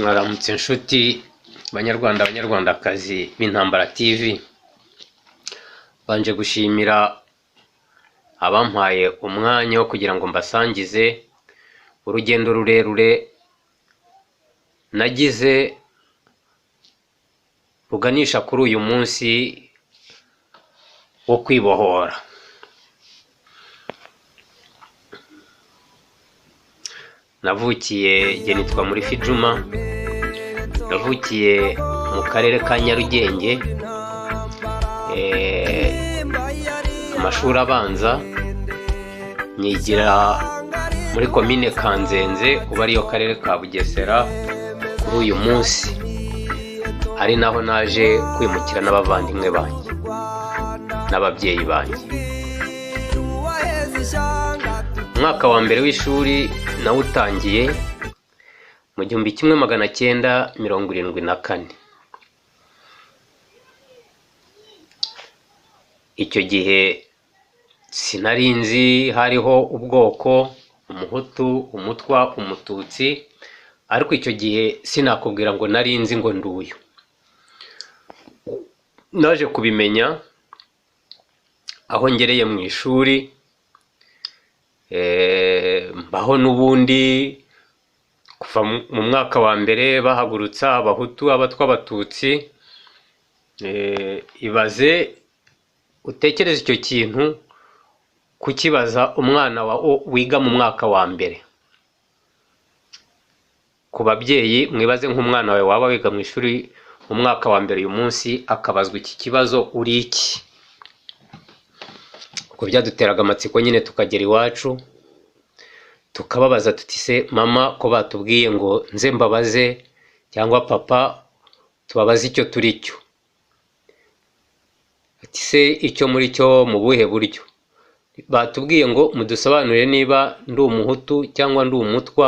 Mwaramutse inshuti banyarwanda, banyarwandakazi b'Intambara TV. Mbanje gushimira abampaye umwanya wo kugira ngo mbasangize urugendo rurerure nagize ruganisha kuri uyu munsi wo kwibohora. Navukiye jye nitwa muri Fijuma, navukiye mu karere ka Nyarugenge, amashuri abanza nyigira muri komine Kanzenze, ubu ariyo karere ka Bugesera kuri uyu munsi, ari naho naje kwimukira n'abavandimwe banjye n'ababyeyi banjye. Umwaka wa mbere w'ishuri nawutangiye mu 1974. Icyo gihe sinari nzi hariho ubwoko umuhutu, umutwa, umututsi, ariko icyo gihe sinakubwira ngo nari nzi ngo nduyu. Naje kubimenya aho ngereye mu ishuri, mbaho n'ubundi kuva mu mwaka wa mbere bahagurutsa abahutu, abatwa, abatutsi. Ibaze utekereze icyo kintu kukibaza umwana wiga mu mwaka wa mbere. Ku babyeyi mwibaze nk'umwana wawe waba wiga mu ishuri mu mwaka wa mbere uyu munsi akabazwa iki kibazo: uri iki? Ubwo byaduteraga amatsiko nyine, tukagera iwacu tukababaza tuti: se mama, ko batubwiye ngo nze mbabaze, cyangwa papa, tubabaze icyo turi cyo? Ati: se icyo muri cyo mu buhe buryo? Batubwiye ngo mudusobanurire niba ndi umuhutu cyangwa ndi umutwa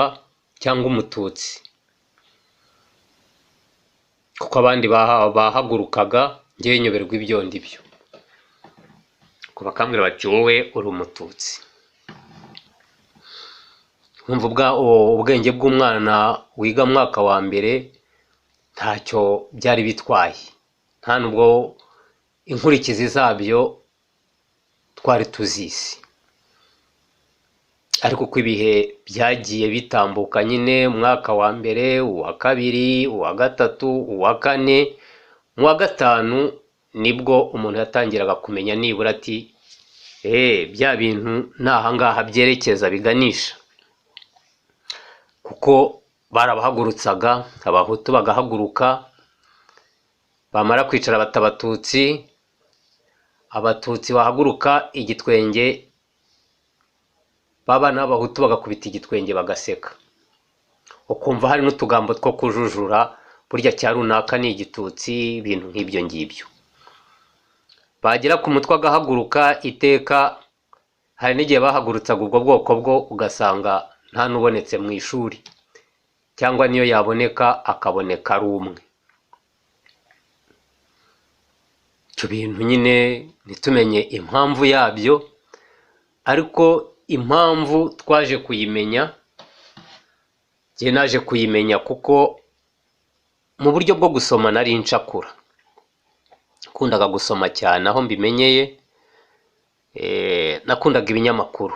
cyangwa umututsi, kuko abandi bahagurukaga ngewe nyoberwa ibyo ndi byo. Bakambwira bati: wowe uri umututsi. Nkumva ubwenge bw'umwana wiga mu mwaka wa mbere ntacyo byari bitwaye, nta nubwo inkurikizi zabyo twari tuzizi. Ariko uko ibihe byagiye bitambuka nyine, umwaka wa mbere, uwa kabiri, uwa gatatu, uwa kane, mu wa gatanu nibwo umuntu yatangiraga kumenya nibura ati: bya bintu ni ahangaha byerekeza biganisha. Kuko barabahagurutsaga, abahutu bagahaguruka, bamara kwicara bata abatutsi, abatutsi bahaguruka igitwenge, baba n'abahutu bagakubita igitwenge bagaseka, ukumva hari n'utugambo two kujujura, burya cya runaka ni igitutsi, ibintu nk'ibyo ngibyo. Bagera ku mutwe agahaguruka iteka. Hari n'igihe bahagurutsaga ubwo bwoko bwo ugasanga nta n'ubonetse mu ishuri, cyangwa niyo yaboneka akaboneka ari umwe. Ibyo bintu nyine ntitumenye impamvu yabyo, ariko impamvu twaje kuyimenya, njye naje kuyimenya kuko mu buryo bwo gusoma nari ncakura, nakundaga gusoma cyane. Aho mbimenyeye, nakundaga ibinyamakuru,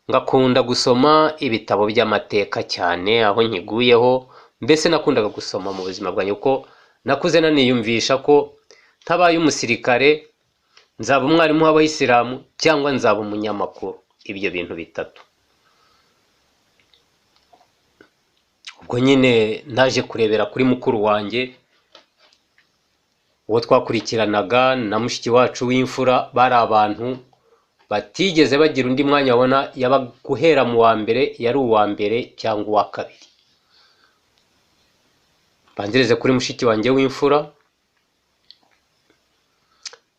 ngakunda gusoma ibitabo by'amateka cyane aho nkiguyeho. Mbese nakundaga gusoma mu buzima bwanjye, kuko nakuze naniyumvisha ko ntabaye umusirikare nzaba umwarimu w'abayisilamu cyangwa nzaba umunyamakuru, ibyo bintu bitatu. Ubwo nyine naje kurebera kuri mukuru wanjye, uwo twakurikiranaga, na mushiki wacu w'imfura. Bari abantu batigeze bagira undi mwanya babona, yaba guhera mu wa mbere yari uwa mbere cyangwa uwa kabiri. Banzirize kuri mushiki wanjye w'imfura,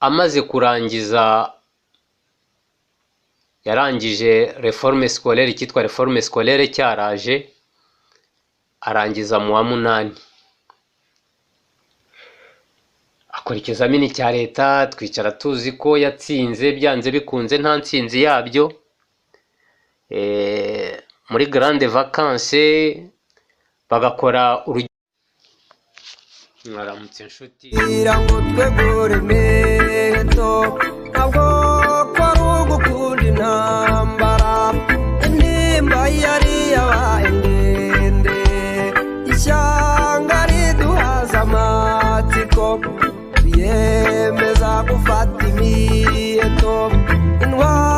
amaze kurangiza, yarangije réforme scolaire, icyitwa réforme scolaire cyaraje, arangiza mu wa munani, akora ikizamini cya leta, twicara tuzi ko yatsinze byanze bikunze, nta ntsinzi yabyo. Muri grande vacance Bagakora urugendo. Mwaramutse inshuti. Kugira ngo twegure imiheto, ntabwo kwari ugukunda intambara. Intimba yari yabaye ndende, ishyanga riduhaza amatsiko, twiyemeza gufata imiheto intwaro.